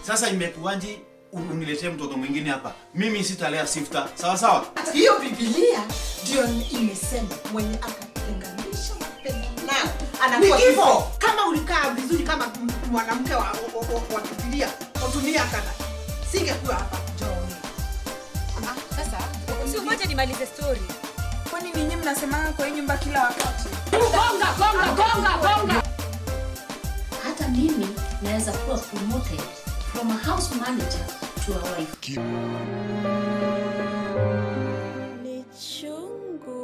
Sasa imekuwaje uniletee mtoto mwingine hapa? Mimi sitalea Sifta. Sawa sawa? Hiyo Biblia ndio imesema mwenye akatenganisha wapendanao anakuwa Ni kifo. Kama ulikaa vizuri kama mwanamke wa Biblia, utumia kana. Singekuwa hapa. John. Sasa si ngoja nimalize story. Kwani ninyi mnasemanga kwa hii nyumba kila wakati? Gonga gonga gonga gonga. Hata mimi naweza kuwa promoted from a house manager to a wife. Ni chungu.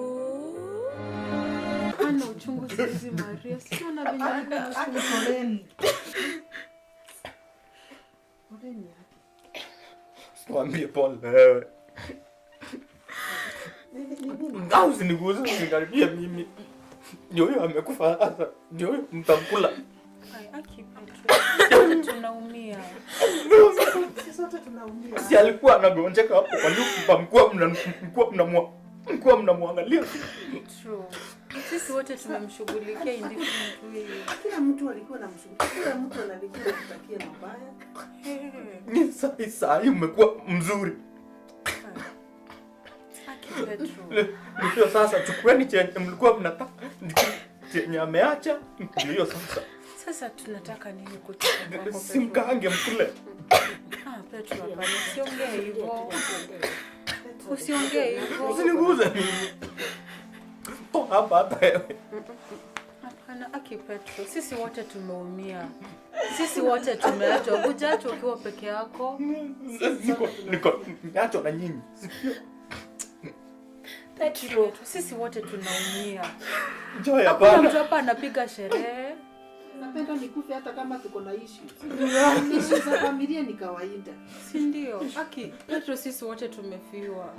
Ana uchungu saizi Maria. Sio na venye alikuwa na uchungu. Poleni. Poleni. Mwambie pole wewe. Au usiniguze, usinikaribie mimi. Ndio huyo amekufa sasa. Ndio huyo mtamkula. Ai, aki Petro. Tunaumia. Sisi sote tunaumia. Si alikuwa anagonjeka hapo kwa nyumba, mkuwa mnamwangalia. True. Sisi wote tumemshughulikia in different ways. Kila mtu alikuwa anamshughulikia, kila mtu alikuwa anamtakia mabaya. Ni sahi sahi umekuwa mzuri. Aki Petro. Ndio sasa chukueni chenye mlikuwa mnataka. Chenye ameacha ndio sasa. Sasa tunataka nini kutoka kwako Petro? Si mkaange mkule. Ah, Petro hapana, usiongee hivyo. Usiongee hivyo. Usiniguze mimi. Toka hapa hata wewe. Hapana, aki Petro, sisi wote tumeumia. Sisi wote tumeachwa. Hujaachwa ukiwa peke yako. Niko niachwa na nyinyi. Petro, sisi wote tunaumia. Joy, Hakuna hapana. mtu hapa anapiga sherehe. Napenda nikufe hata kama tuko na issues. Issues za familia ni kawaida. Si ndio? Aki Petro, sisi wote tumefiwa.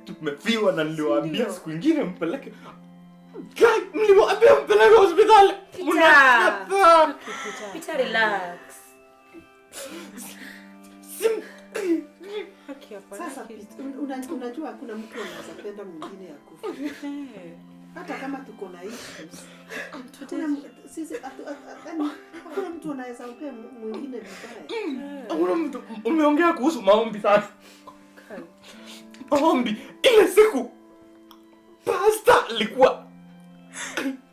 Tumefiwa na niliwaambia Ndio. siku ingine mpeleke. Guy, niliwaambia mpeleke hospitali. Peter. Mnakataa. Peter, relax. Aki hapana. Sasa Aki. Pete, unajua hakuna mtu anaweza penda mwingine akufe. Eh. Hata kama tuko na issues. Hakuna sisi yaani, hakuna mtu anaweza mpea mwingine vibaya. Hakuna mtu umeongea kuhusu maombi sasa. Kai. Maombi ile siku pastor alikuwa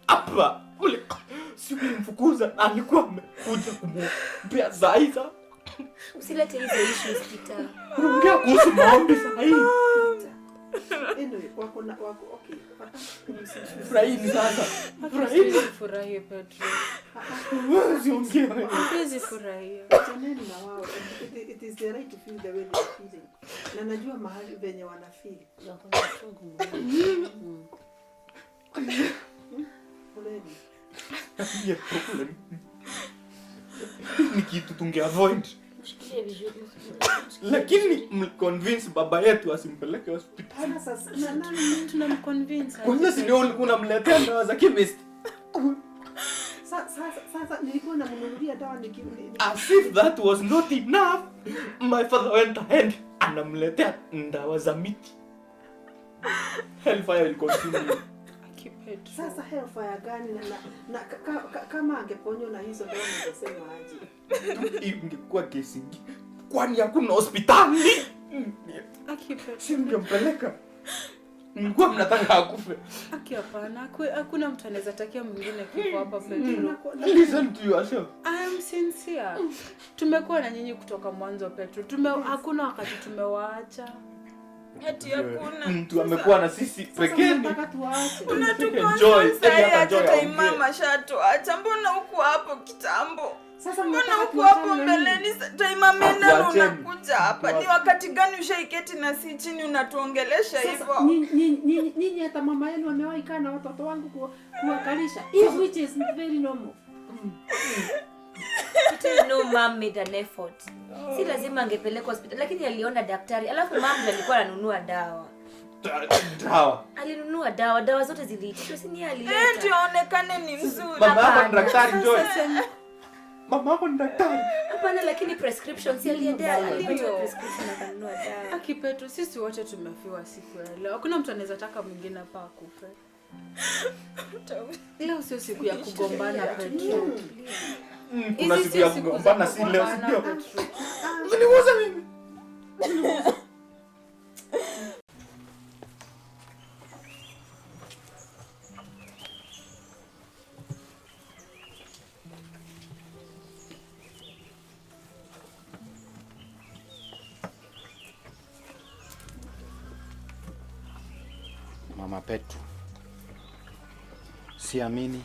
hapa. Ule si mlimfukuza na alikuwa amekuja kumwombea Zaida. Usilete hizo issues, Peter. Unaongea kuhusu maombi sahi. Anyway, wako na wako okay. Furahini sasa. Furahini. Siwezi furahia Petro. Usiongee wewe. Siwezi furahia. Achaneni na wao. It is the right to feel the way they are feeling. Na najua mahali venye wana feel. Wako na uchungu mwingi. Poleni. Yeah, problem. Ni kitu tunge avoid. Mshikilie vizuri. Lakini mliconvince baba yetu asimpeleke hospitali. Sasa na nani Tunamconvince. Kwanza si ndio ulikuwa unamletea dawa za chemist? Sasa nilikuwa namnunulia dawa As if that was not enough, my father went ahead anamletea dawa za miti. Hellfire will consume you. Aki Petro. Sasa hellfire gani na kama angeponywa na hizo dawa ningesema aje? Hii ingekuwa kesi ingine. Kwani hakuna hospitali? Aki Petro. Si mngempeleka. Mlikuwa mnataka akufe. Aki hapana, hakuna mtu anaweza takia mwingine kifo hapa Petro. Listen to yourself. I am sincere. Tumekuwa na nyinyi kutoka mwanzo Petro. Hakuna wakati tumewaacha. Ati hakuna. Mtu amekuwa na sisi Sasa pekee ni mnataka tuwaache. Joy. Unatuconvince Hata hata Joy time aongee. mama shatuacha. Mbona huku hapo kitambo? Sasa Mbona mnataka huku hapo tuachane na nini? mbeleni time ameenda na Tuacheni. unakuja hapa? Ni wakati gani ushaiketi na si chini unatuongelesha Sasa hivyo? nyinyi hata mama yenu amewahi kaa na watoto wangu kuwakalisha. If which is very normal. Peter, no, mom made an effort. Si lazima angepelekwa hospitali, lakini aliona daktari. Alafu mom ndiye alikuwa ananunua dawa. Dawa. Alinunua dawa, dawa zote ziliitishwa, si ni yeye Eh, alileta. ndio aonekane ni mzuri. Mama yako ni Hapana. daktari Joy. Mama yako ni daktari. Hapana, lakini prescription si aliendea, alipatiwa Ndio. prescription akanunua dawa. Aki Petro, sisi wote tumefiwa siku ya leo. Hakuna mtu anaweza taka mwingine hapa akufe. Leo sio siku ya kugombana Petro. Kuna Hizi siku sio ya siku za kugombana, si leo, si kugombana, ndio? Petro. Ukinigusa mimi. Mama Petro, siamini.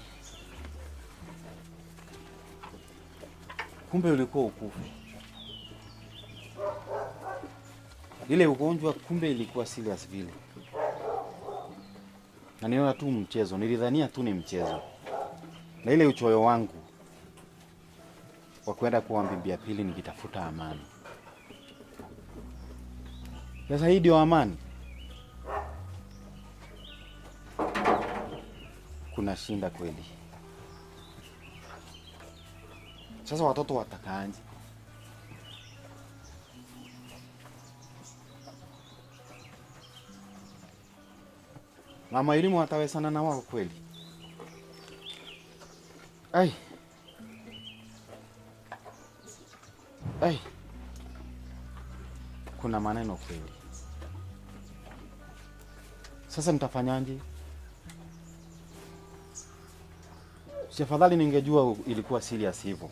Kumbe ulikuwa ukufe. Ile ugonjwa kumbe ilikuwa serious vile. Na niona tu mchezo, nilidhania tu ni mchezo. Na ile uchoyo wangu wa kwenda kuwa bibi ya pili nikitafuta amani. Sasa hii ndio amani. Kuna shinda kweli. Sasa watoto watakaanje? Mama elimu atawezana na wao kweli? Ai. Ai. Kuna maneno kweli. Sasa nitafanyaje? Si afadhali ningejua ilikuwa serious hivyo.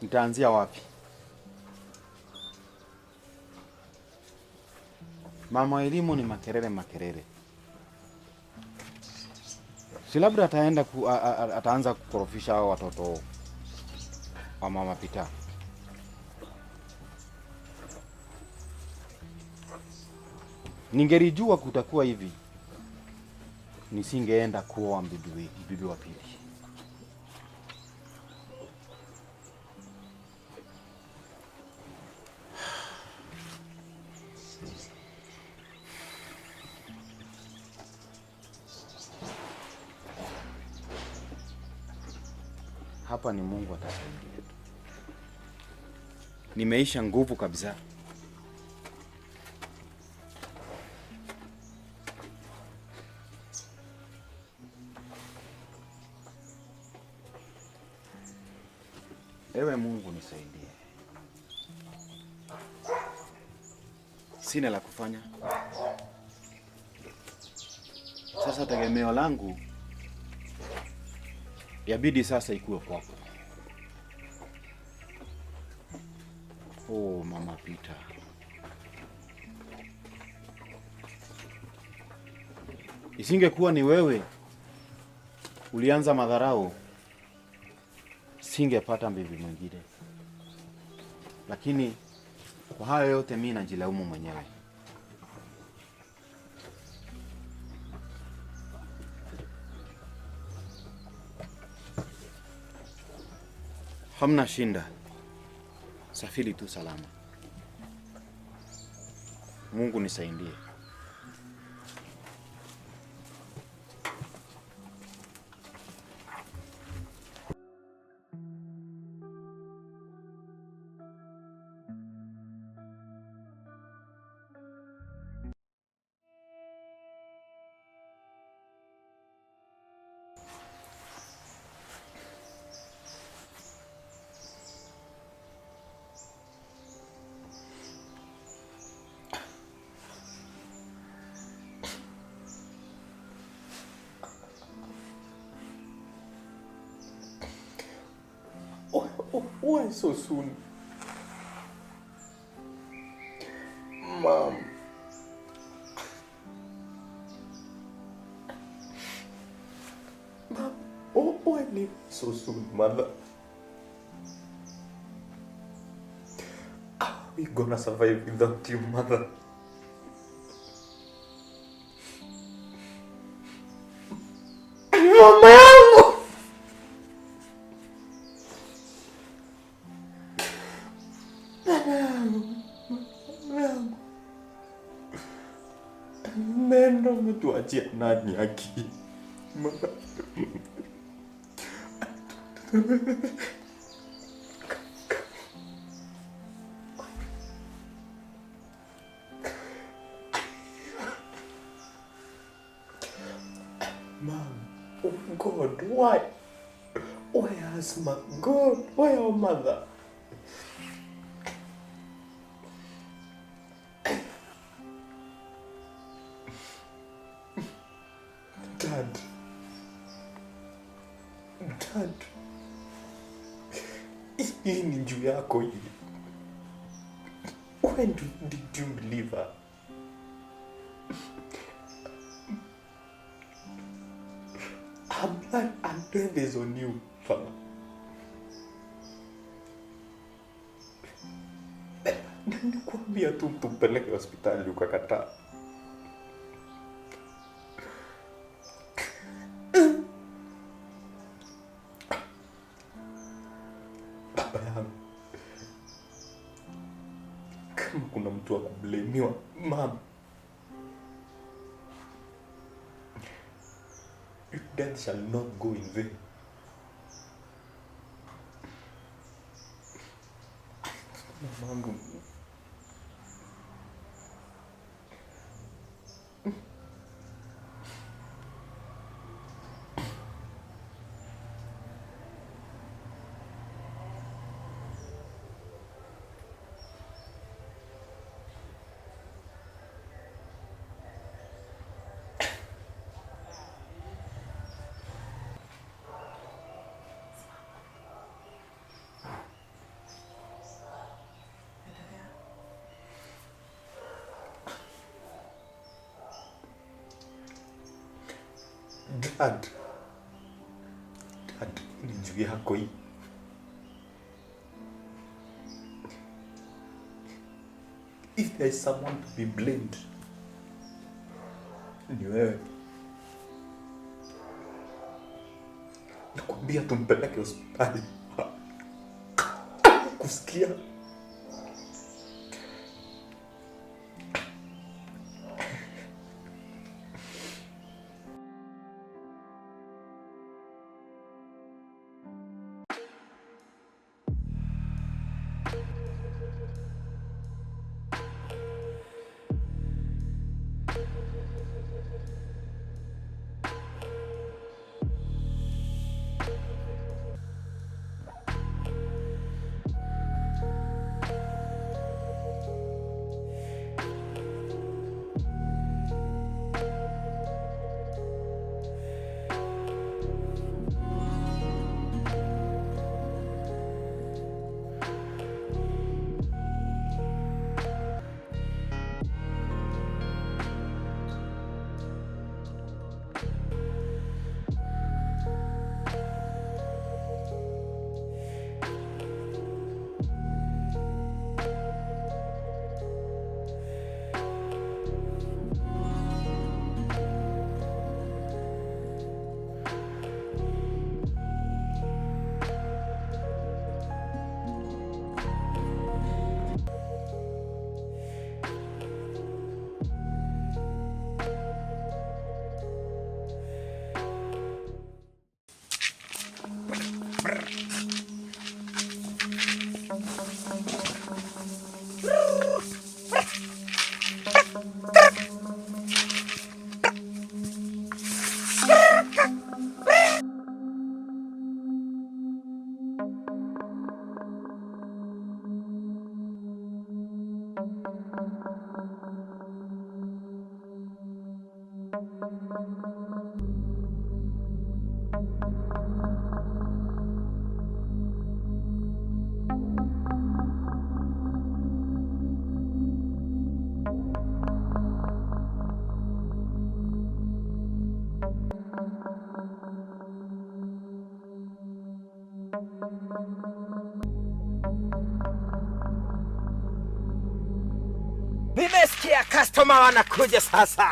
Nitaanzia wapi? Mama elimu ni makerere makerere. Si labda ataenda ataanza kukorofisha hao watoto wa Mama Pita. Ningelijua kutakuwa hivi, nisingeenda kuoa bibi wa pili. Hapa ni Mungu atasaidia. Nimeisha nguvu kabisa. Ewe Mungu nisaidie. Sina la kufanya. Sasa tegemeo langu yabidi sasa ikuwe kwako. Oh, Mama Peter. Isingekuwa ni wewe ulianza madharau, singepata bibi mwingine. Lakini kwa hayo yote mimi najilaumu mwenyewe. Hamna shinda. Safiri tu salama. Mungu nisaidie. Why so soon? Mom. Mom, oh, why leave so soon, mother? How are we gonna survive without you, mother? Mama yangu! Nenda umetuachia nani aki? Mama. Mom, oh God, why? Why us, my God? Why our mother? Dad. Dad. Hii ni juu yako hii. When did you believe her? Her blood and death is on you, Father. Nilikwambia tu tumpeleke hospitali ukakataa. Baba yangu, kama kuna mtu wa kublemiwa, mom, your death shall not go in vain. Mamangu, Dad, Dad, ni juu yako hii. If there is someone to be blamed, ni wewe. Nakwambia tumpeleke hospitali. Kusikia. Nimesikia customer wanakuja sasa.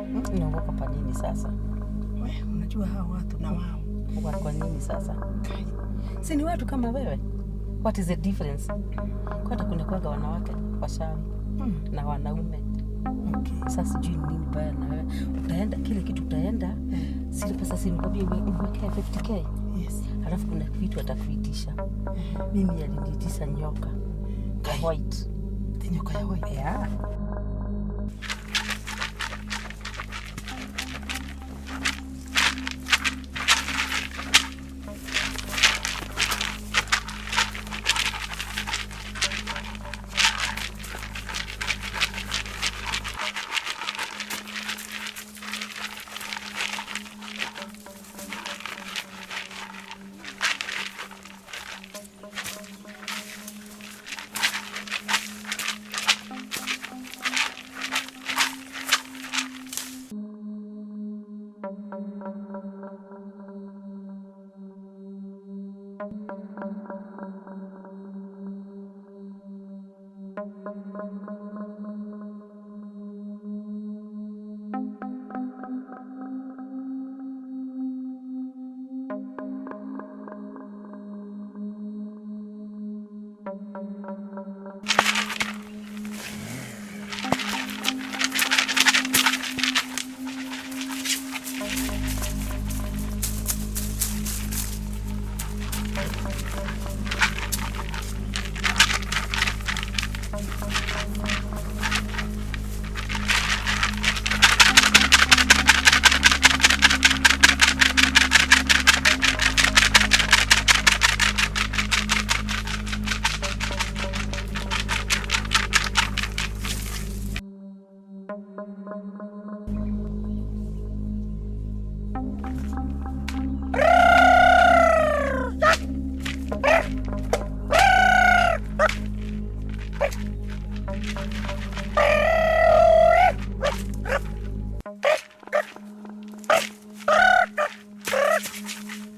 Unaogopa pa nini sasa? We, unajua hao watu na wao. Kwa nini sasa? Si ni watu kama wewe? What is the difference? Kwa hata kuna kuwaga wanawake washawi na wanaume. Okay. Sasa sijui ni nini baya na wewe. Utaenda kile kitu utaenda, sile pesa si nikwambie uwekee 50K. Yes. Halafu kuna vitu atakuitisha. Mimi aliniitisha nyoka ya white. Nyoka ya white. Yeah.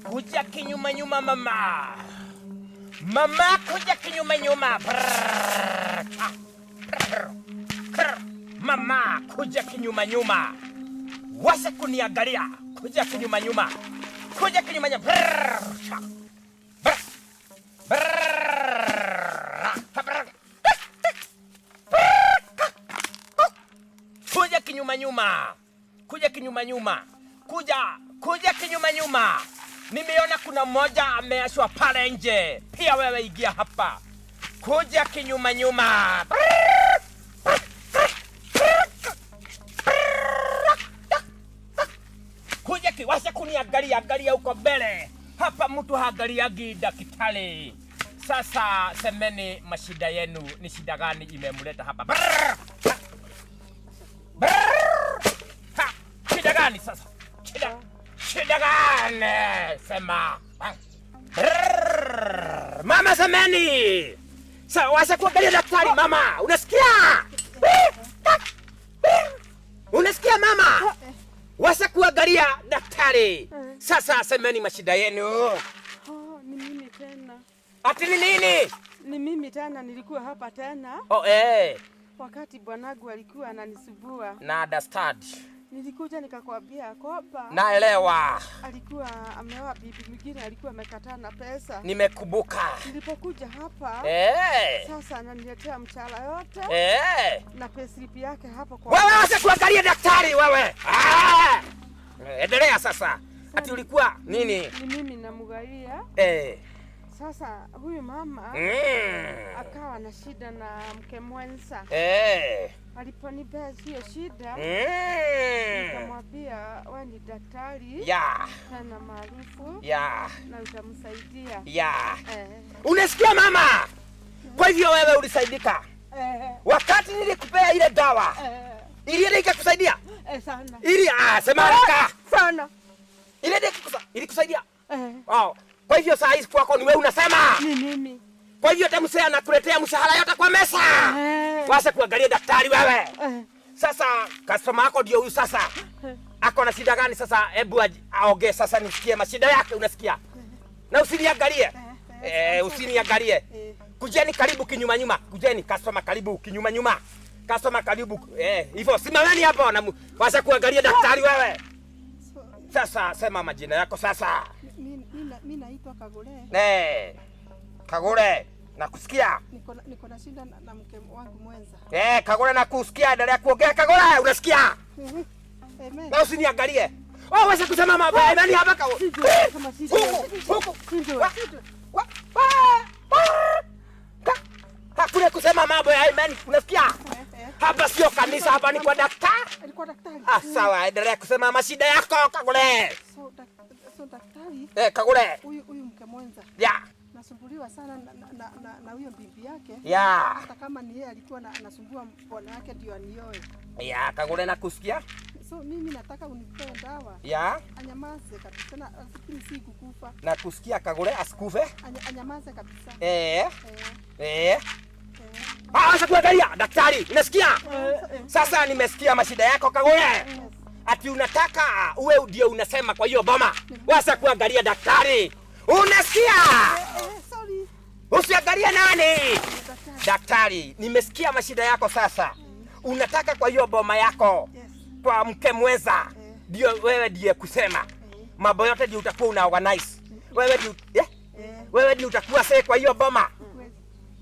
Kuja kinyuma nyuma mama. Mama kuja kinyuma nyuma. Brrr, ah, brrr, brrr. Mama kuja kinyuma nyuma. Wacha kuniangalia. Kuja kinyuma nyuma. Kuja kinyuma nyuma. Brrr, ah, brrr, brrr, ah, brrr. Kuja kinyuma nyuma. Kuja kinyuma nyuma. Kuja kinyuma nyuma. Nimeona kuna mmoja ameashwa pale nje. Pia wewe ingia hapa. Kuja kinyuma nyuma. Kuja kiwasha kuniangalia angalia huko mbele. Hapa mtu haangaliagi daktari. Sasa semeni mashida yenu ni shida gani imemleta hapa? Brrr. Brrr. Ha, shida gani sasa? Shida gani? Sema. Brrr. Mama semeni. Sasa wacha kuangalia daktari mama. Unasikia? Unasikia mama? Wacha kuangalia daktari. Sasa semeni mashida yenu. Oh, ni mimi tena. Ati ni nini? Ni mimi tena, nilikuwa hapa tena. Oh, eh. Wakati bwanangu alikuwa ananisumbua. Na understand. Nilikuja nikakwambia kwamba Naelewa. alikuwa ameoa bibi mwingine, alikuwa amekataa na pesa. Nimekumbuka. Nilipokuja hapa sasa ananiletea mshahara yote na payslip yake hapo kwa. Wewe wacha kuangalia daktari wewe. Ah! Endelea sasa. Ati ulikuwa nini? Ni mimi namgalia. Sasa huyu mama akawa na shida na mke mwenza. Aliponipea hiyo shida, nikamwambia wewe ni daktari tena maarufu na utamsaidia. Unasikia mama? Kwa hivyo wewe ulisaidika. Wakati nilikupea ile dawa, ile ikakusaidia? Sana. Ili sema haraka. Sana. Ile ilikusaidia? Oh. Kwa hivyo saa hizi kwako ni wewe unasema. Ni mimi. Kwa hivyo hata msee anakuletea mshahara yote kwa mesa. Wacha kuangalia daktari wewe. Sasa customer wako ndio huyu sasa. Ako na shida gani sasa? Hebu aongee sasa nisikie mashida yake, unasikia? Na usiniangalie. Usiniangalie. Kujeni karibu kinyuma nyuma. Kujeni customer karibu kinyuma nyuma. Customer karibu. Hivyo simameni hapo na wacha kuangalia daktari wewe. Sasa sema majina yako sasa. Mimi naitwa Kagure. Kagure, nakusikia. Niko na shida na mke wangu mwenza. Kagure nakusikia, endelea kuongea Kagure, unasikia? Amen. Na usiniangalie. Oh, wewe kusema mabaya nani hapa ka? Huku. Hakuna kusema mambo ya amen, unasikia? Hapa sio kanisa, hapa ni kwa daktari. Alikuwa daktari. Ah, sawa, endelea kusema mashida yako Kagure. So daktari. Kagure. Huyu mke mwenza. Yeah. Nasumbuliwa sana na huyo bibi yake. Yeah. Hata kama ni yeye alikuwa anasumbua bwana yake ndio anioe. Yeah, Kagure nakusikia. So mimi nataka unipe dawa. Yeah. Anyamaze kabisa na asikini si kukufa. Nakusikia Kagure asikufe. Anyamaze kabisa. Ah, sasa kuangalia daktari, unasikia? Sasa nimesikia mashida yako Kagure. Ati unataka uwe ndio unasema kwa hiyo boma. Wasa kuangalia daktari. Unasikia? Sorry. Usiangalie nani? Daktari, nimesikia mashida yako sasa. Unataka kwa hiyo boma yako. Kwa mke mwenza. Ndio wewe ndiye kusema. Mambo yote ndio utakuwa una organize. Wewe ndio Wewe ndio utakuwa sasa kwa hiyo boma.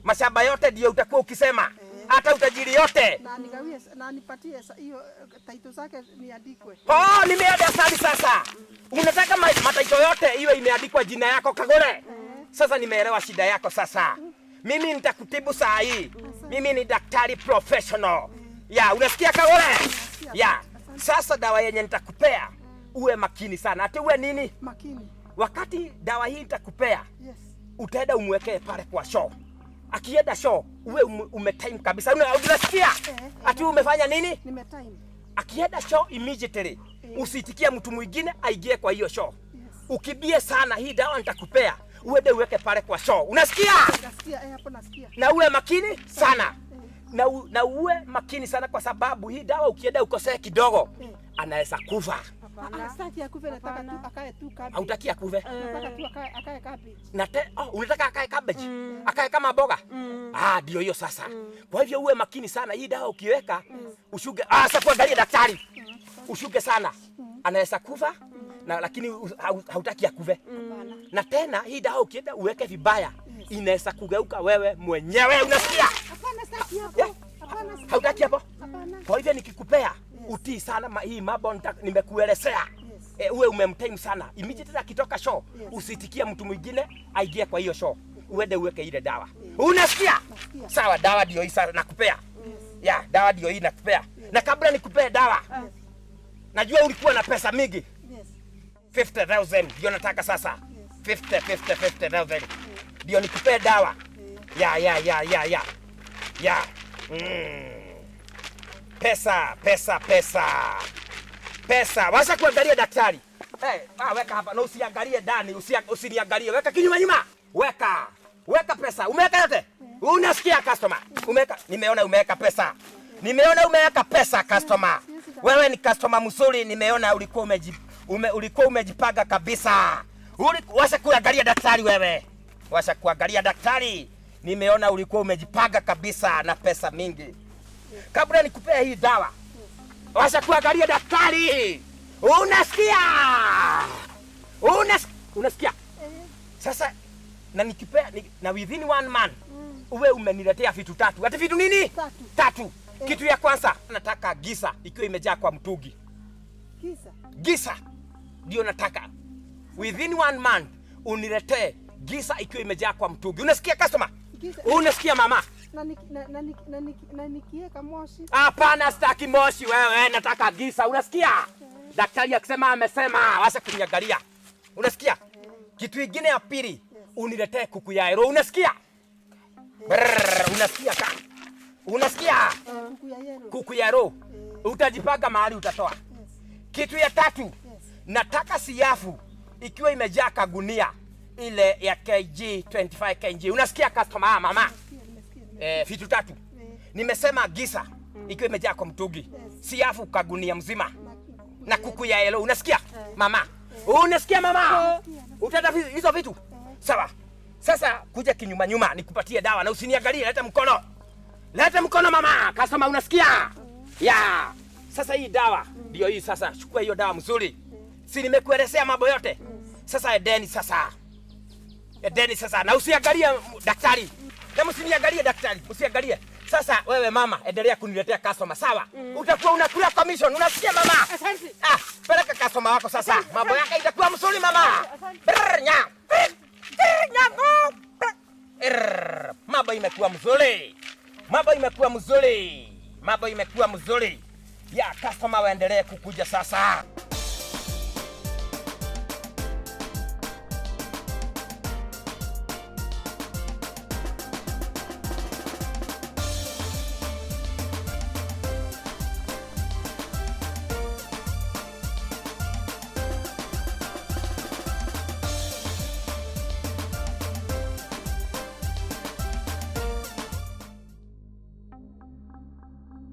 Mashamba yote ndio utakuwa ukisema. Hata utajiri yote. Na nigawie na nipatie hiyo title zake niandikwe. Oh, nimeandika sasa. Unataka mataito yote iwe imeandikwa jina yako Kagure. Sasa nimeelewa shida yako sasa. Mimi nitakutibu saa hii. Mimi ni daktari professional. Ya, unasikia Kagure? Ya. Sasa dawa yenye nitakupea uwe makini sana. Ati uwe nini? Makini. Wakati dawa hii nitakupea, yes, utaenda umwekee pale kwa show. Akienda show uwe umetime kabisa. Unasikia? Ati umefanya nini? Nimetime. Akienda show immediately. Usitikie mtu mwingine aingie kwa hiyo show. Ukibie sana hii dawa nitakupea. Uende uweke pale kwa show. Unasikia? Nasikia, hapo nasikia. Na uwe makini sana. Na uwe makini sana kwa sababu hii dawa ukienda ukosee kidogo, anaweza kufa. Sitaki akufe, nataka tu akae tu cabbage. Hautaki akufe? Nataka tu akae cabbage. Unataka akae cabbage? Akae kama mboga? Ah, ndio hiyo sasa. Kwa hivyo uwe makini sana hii dawa ukiweka, ushuge. Ah, sasa kuangalia daktari. Ushuge sana. Anaweza kufa na lakini hautaki akufe. Na tena hii dawa ukienda uweke vibaya, inaweza kugeuka wewe mwenyewe, unasikia? Hapana, sitaki hapo. Hapana. Hautaki hapo? Hapana. Kwa hivyo nikikupea utii sana hii mambo nimekuelezea. Uwe umemtime sana. Immediately akitoka show, usitikie mtu mwingine aingie kwa hiyo show. Uende uweke ile dawa. Unasikia? Sawa, dawa ndio hii sasa nakupea. Ya, dawa ndio hii nakupea. Na kabla nikupee dawa, najua ulikuwa na pesa mingi. 50,000 ndio nataka sasa. 50,000. Ndio nikupee dawa. Ya. Ya. Pesa. Pesa. Wacha kuangalia daktari. Weka hapa na usiangalie ndani, usiniangalie. Weka kinyuma nyuma. Weka. Weka pesa. Umeweka yote? Unasikia customer? Umeweka. Nimeona umeweka pesa. Nimeona umeweka pesa customer. Wewe ni customer mzuri, nimeona ulikuwa umejipanga kabisa. Wacha kuangalia daktari wewe. Wacha kuangalia daktari. Nimeona ulikuwa umejipanga kabisa na pesa mingi. Kabla nikupea hii dawa, wacha kuangalia daktari. Unasikia? Unasikia? Sasa na nikipea na within 1 month uwe umeniletea vitu tatu. Ati vitu nini? Tatu. Kitu ya kwanza nataka gisa ikiwa imejaa kwa mtungi. Gisa? Gisa ndio nataka. Within 1 month uniletee gisa ikiwa imejaa kwa mtungi. Unasikia customer? Gisa. Unasikia mama? Na nikiweka moshi. Hapana, sitaki moshi wewe, nataka gisa. Unasikia? Daktari akisema amesema, wacha kuniangalia. Unasikia? Kitu kingine ya pili, uniletee kuku ya ero. Unasikia? Brrr, unasikia ka? Unasikia? Kuku ya yero. Kuku ya ero. Utajipanga mahali utatoa. Kitu ya tatu, nataka siafu ikiwa imejaa kagunia ile ya kg 25 kg. Unasikia customer mama? Vitu tatu. Nimesema gisa ikiwa imejaa kwa mtungi, siafu kagunia mzima na kuku ya yellow. Unasikia mama? Unasikia mama? Utata hizo vitu. Sawa. Sasa kuja kinyuma nyuma nikupatie dawa na usiniangalie, leta mkono. Leta mkono mama, customer unasikia? Ya. Sasa hii dawa ndio hii sasa. Chukua hiyo dawa mzuri. Si nimekuelezea mambo yote? Sasa edeni sasa. Edeni sasa na usiangalie daktari. Na msiniangalie daktari, msiangalie. Sasa wewe mama, endelea kuniletea customer, sawa? Utakuwa unakula commission, unasikia mama? Asante. Ah, peleka customer wako sasa. Mambo yake itakuwa mzuri mama. Brr, nya. Brr, brr, nya, go. Brr. Mambo imekuwa mzuri. Mambo imekuwa mzuri. Mambo imekuwa mzuri. Ya, customer waendelee kukuja sasa.